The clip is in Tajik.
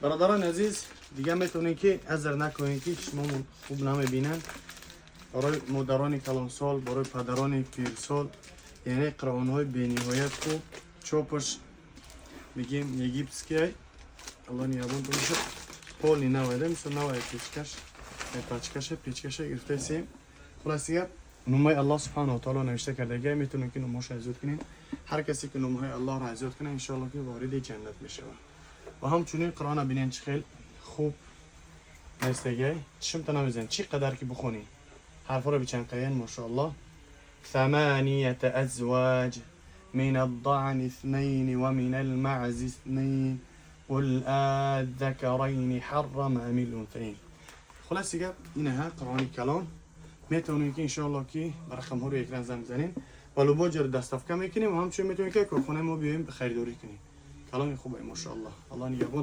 Бародарони азиз, дига метавонем, ки азр накунем, ки чишмомон хуб намебинанд. Барои модарони калонсол, барои падарони пирсол, яъне қуръонҳои бениҳоят хуб, чопаш мегем египетский. Алло ниябон бошад. Полный навайда, мисол навай, печкаш, пачкаша, печкаша гирифтасем. Хулоси гап, номаи Аллоҳ субҳанаҳу таоло навишта кардагия. Метавонем, ки номҳоша азёд кунем. Ҳар касе ки номҳои Аллоҳро азёд кунад, иншоалло, ки вориди ҷаннат мешавад. Ва ҳамчунин Қуръона бинен, чӣ хел хуб навистагиай, чишмта намезан, чӣ қадар ки бихонӣ, ҳарфҳоро бичанқаян, мошоаллоҳ. ثمانية أزواج من الضأن اثنين ومن المعز اثنين قل آلذكرين حرم أم الأنثيين. خلاص گپ، اینها قرآن کلام. میتونیم که انشاءالله که به رقم ها رو اکران زنگ بزنین و любой جا доставка میکنیم و همچنین میتونیم که کارخانه ما بیایم خریداری کنیم. کلام خوبه، ماشاءالله، الله نگهبان.